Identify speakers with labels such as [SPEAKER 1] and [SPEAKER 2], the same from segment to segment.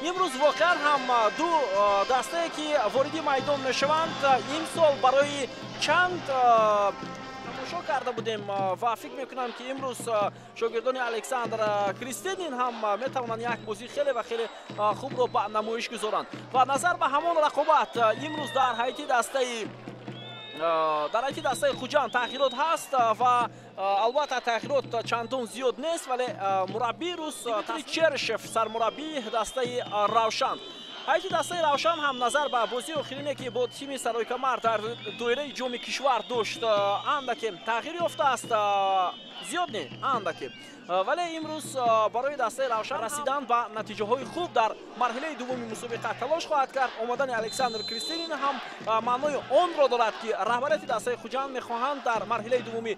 [SPEAKER 1] Имрӯз воқеан ҳам ду дастае, ки вориди майдон мешаванд, имсол барои чанд тамошо карда будем ва фикр мекунам, ки имрӯз шогирдони Александр Кристенин ҳам метавонанд як бозии хеле ва хеле хубро ба намоиш гузоранд. Ва назар ба ҳамон рақобат, имрӯз дар ҳайати дастаи Хуҷанд тағйирот ҳаст ва албатта тағйирот чандон зиёд нест, вале мураббии рус Черышев, сармураббии дастаи Равшан, ҳайати дастаи Равшан ҳам назар ба бозии охирине, ки бо тими Саройкамар дар доираи Ҷоми кишвар дошт, андаке тағйир ёфтааст, зиёд не, андаке. Вале имрӯз барои дастаи Равшан расидан ба натиҷаҳои хуб дар марҳилаи дуввуми мусобиқа талош хоҳад кард. Омадани Александр Кристинин ҳам маънои онро дорад, ки раҳбарияти дастаи Хуҷанд мехоҳанд дар марҳилаи дуввуми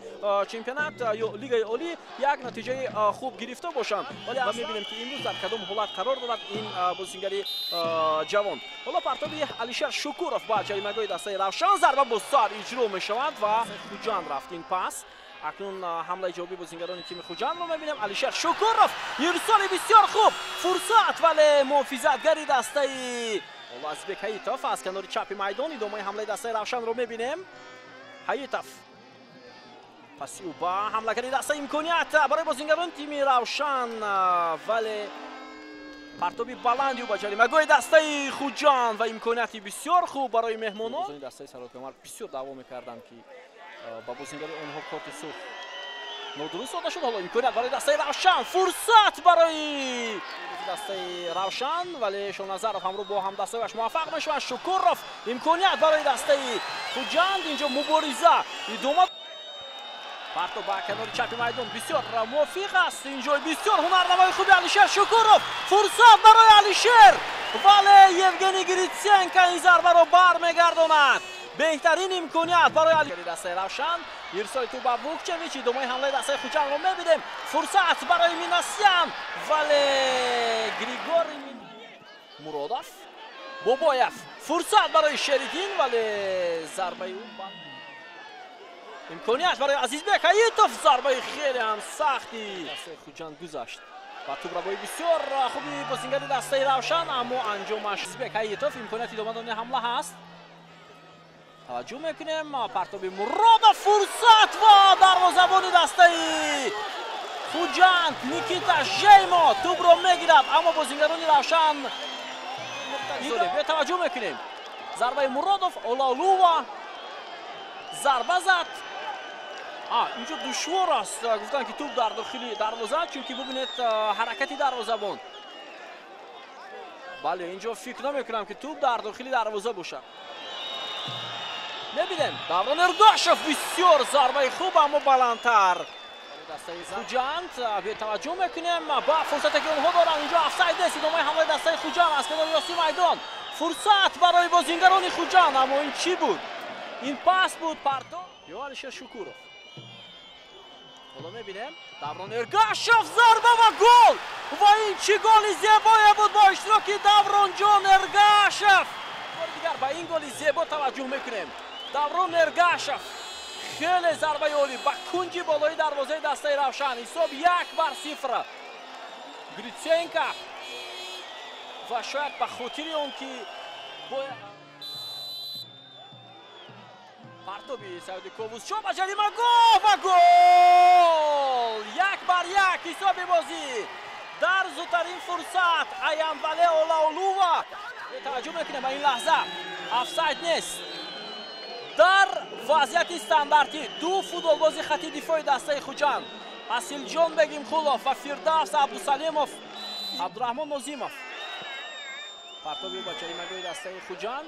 [SPEAKER 1] чемпионат ё Лигаи олӣ як натиҷаи хуб гирифта бошанд. Вале мебинем, ки имрӯз дар кадом ҳолат қарор дорад ин бозингари ҷавон. Ҳоло партоби Алишер Шукуров ба ҷаримагоҳи дастаи Равшан, зарба бо сар иҷро мешавад ва Хуҷанд рафт ин пас. Акнун ҳамлаи ҷавобии бозингарони тими Хуҷандро мебинем. Алишер Шукуров, ирсоли бисёр хуб, фурсат, вале муҳофизатгари дастаи Азизбек Ҳаитов аз канори чапи майдон. Идомаи ҳамлаи дастаи Равшанро мебинем. Ҳаитов, паси ӯ ба ҳамлагари даста, имконият барои бозингарони тими Равшан, вале партоби баланди ӯ ба ҷаримагоҳи дастаи Хуҷанд ва имконияти бисёр хуб барои меҳмонон. Дастаи Сарокамар бисёр даъво мекарданд, ки ба бозингари онҳо корти сурх нодуруст дода шуд. Ҳоло имконият барои дастаи Равшан, фурсат барои дастаи Равшан, вале Шоназаров ҳамроҳ бо ҳамдастааш муваффақ мешаванд. Шукуров, имконият барои дастаи Хуҷанд, инҷо мубориза идома. Парто ба канори чапи майдон бисёр мувофиқ аст. Инҷо бисёр ҳунарнамои хуби Алишер Шукуров, фурсат барои Алишер, вале Евгений Гритсенко ин зарбаро бармегардонад. Беҳтарин имконият барои дастаи Равшан. Ирсоли тӯб ба Вукчевич, идомаи ҳамлаи дастаи Хуҷандро мебинем. Фурсат барои Минасян, вале Григорий Муродов, Бобоев, фурсат барои Шеридин, вале зарбаи ӯ. Имконият барои Азизбек Ҳаитов, зарбаи хеле ҳам сахти дастаи Хуҷанд гузашт ва тӯбрабои бисёр хуби бозингари дастаи Равшан, аммо анҷомаш. Азизбек Ҳаитов, имконияти идома додани ҳамла ҳаст. Таваҷҷӯҳ мекунем, партоби Муродов, фурсат ва дарвозабони дастаи Хуҷанд Никита Жеймо тӯбро мегирад, аммо бозингарони Равшан. Таваҷҷӯҳ мекунем, зарбаи Муродов, Олаолува зарба зад. Инҷо душвор аст гуфтан, ки тӯб дар дохили дарвоза, чунки бубинед ҳаракати дарвозабон. Бале, инҷо фикр намекунам, ки тӯб дар дохили дарвоза бошад. Мебинем, Даврон Эргашев, бисёр зарбаи хуб, аммо баландтар. Дастаи Хуҷанд, бетаваҷҷӯҳ мекунем ба фурсате, ки онҳо доранд. Инҷо офсайд нест. Идомаи ҳамлаи дастаи Хуҷанд аз канори рости майдон, фурсат барои бозингарони Хуҷанд, аммо ин чӣ буд? Ин пас буд, парто ё Алишер Шукуров? Ҳоло мебинем, Даврон Эргашев, зарба ва гол! Ва ин чӣ голи зебое буд бо иштироки Давронҷон Эргашев! Бори дигар ба ин голи зебо таваҷҷӯҳ мекунем. Даврон Эргашев, хеле зарбаи олӣ ба кунҷи болои дарвозаи дастаи Равшан. Ҳисоб 1-0. Гритсенко ва шояд ба хотири он ки партоби Саиди Ковусчо ба ҷаримагоҳ ва гол! 1-1 ҳисоби бозӣ. Дар зудтарин фурсат Аянвале Олаолува. Таваҷҷӯҳ мекунем ба ин лаҳза, офсайд нест. Дар вазъияти стандартӣ ду футболбози хати дифои дастаи Хуҷанд, Асилҷон Бегимхулов ва Фирдавс Абдусалимов, Абдураҳмон Нозимов, партоби ба ҷаримагоҳи дастаи Хуҷанд,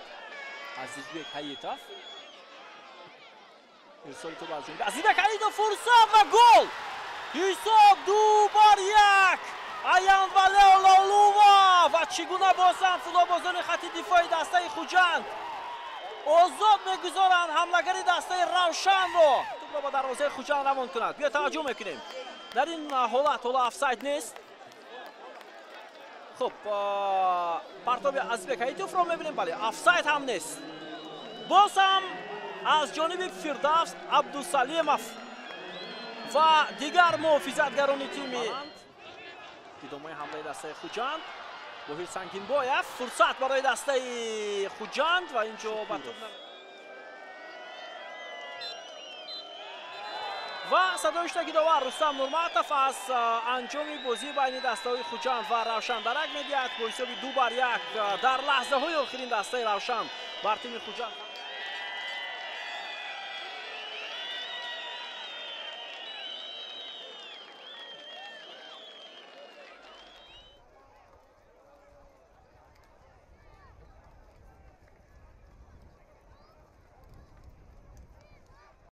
[SPEAKER 1] Азизбек Ҳаитов, ирсоли тӯб аз ҷониби Азизбек Ҳаитов, фурсат ва гол! Ҳисоб 2-1. Аянвале Олаолува ва чӣ гуна бозанд футболбозони хати дифои дастаи Хуҷанд! Озод мегузоранд ҳамлагари дастаи Равшанро, тӯбро ба дарвозаи Хуҷанд равон кунад. Биё, таваҷҷӯҳ мекунем, дар ин ҳолат ҳоло офсайд нест. Хуб, партоби Азизбек Ҳаитовро мебинем. Бале, офсайд ҳам нест. Боз ҳам аз ҷониби Фирдавс Абдусалимов ва дигар муҳофизатгарони тими. Идомаи ҳамлаи дастаи Хуҷанд. Боҳир Сангинбоев, фурсат барои дастаи Хуҷанд ва инҷо ба тӯб ва садои штаги довар Рустам Нурматов аз анҷоми бозӣ байни дастаҳои Хуҷанд ва Равшан дарак медиҳад. Бо ҳисоби 2-1 дар лаҳзаҳои охирин дастаи Равшан бар тими Хуҷанд.